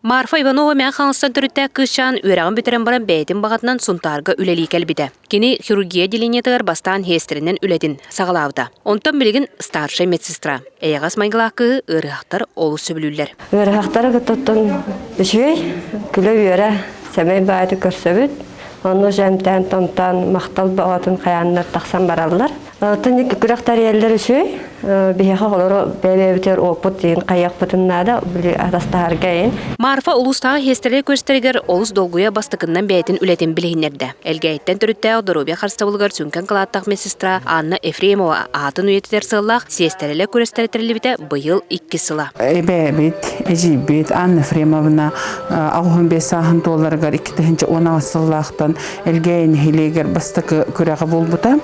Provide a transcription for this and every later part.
Марфа Иванова Мэҥэ Хаҥаластан төрүттээх кыысчаан үөрэҕин бүтэрэн баран бэйэтин баҕатынан Сунтаарга үлэлии кэлбитэ. Кини хирургия отделениетыгар бастаан сиэстэринэн үлэтин саҕалаабыта. Онтон билигин старшай медсестра. Эйэҕэс майгылаах кыыһы ыарыһахтар олус сөбүлүүллэр. Ыарыһахтары кытта үчүгэй, күлэ-үөрэ, сэмэй баайы көрсөбүт. Онно эмтээн-томтоон махтал бөҕөтүн хайааннар тахсан бараллар. Оттон күрэх тэрийэллэр үчүгэй. Биһиэхэ оҕолору бэйэ-бэйэбитигэр опыт диэн хайыахпытын наада, били атастаһарга эйин. Марфа улуустааҕы сиэстэрэлэр күрэстэригэр олус долгуйа бастакыннан бэйэтин үлэтин билиһиннэрдэ. Элгээйиттэн төрүттээх доруобуйа харыстабылыгар сүҥкэн кылааттаах медсестра Анна Ефремова аатын үйэтитэр сыаллаах сиэстэрэлэр күрэстэрэ тэриллибитэ быйыл иккис сыла. Эбээбит, эдьиийбит Анна Ефремовна 85 сааһын туоларыгар 2018 сыллаахтан Элгээйи нэһилиэгэр бастакы күрэҕэ буолбута.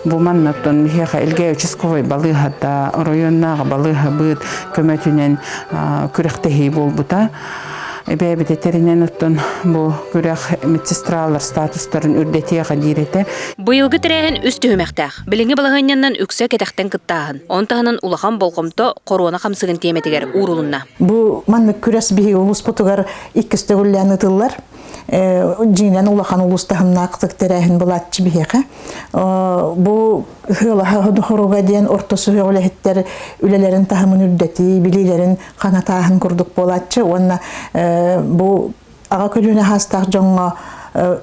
Бу маннаттан биһиэхэ Элгээйи участковай балыыһата, оройуоннааҕы балыыһабыт көмөтүнэн күрэхтэһии буолбута. Эбээбит этэринэн оттон бу күрэх медсестралар статустарын үрдэтиэҕэ диир этэ. Быйылгы тэрээһин үс түһүмэхтээх. Билиҥҥи балаһыанньанан үксэ кэтэхтэн кыттааһын. Он таһынан улахан болҕомто хоруона хамсыгын тиэмэтигэр уурулунна. Бу маннык күрэс биһиги улууспутугар иккис төгүллээн ыытыллар. Дьиҥинэн улахан улуус таһымнаахтык тэрээһин булааччы биһиэхэ. Бу Ыһыалаһа хоруга диэн орто сүһүөх үлэһиттэр үлэлэрин таһымын үрдэтии, билиилэрин хаҥатааһын курдук буолааччы уонна бу аҕа көлүөнэ хаастаах дьоҥҥо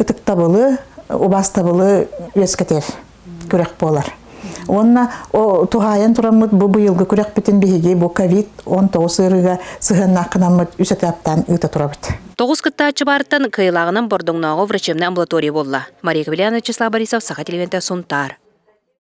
ытыктабылы, убаастабылы үөскэтэр күрэх буолар. Уонна туһаайан тураммыт бу быйылгы күрэхпитин биһиги бу ковид-19 ыарыыга сыһыаннааххынаммыт үс этаптаан ыыта турабыт. Тоҕус кыттааччы баартан кыайылааҕынан Бордоҥнооҕу врачебнай амбулатория буолла. Мария Кобеляна, Вячеслав Борисов, Саха телевидениетэ, Сунтаар.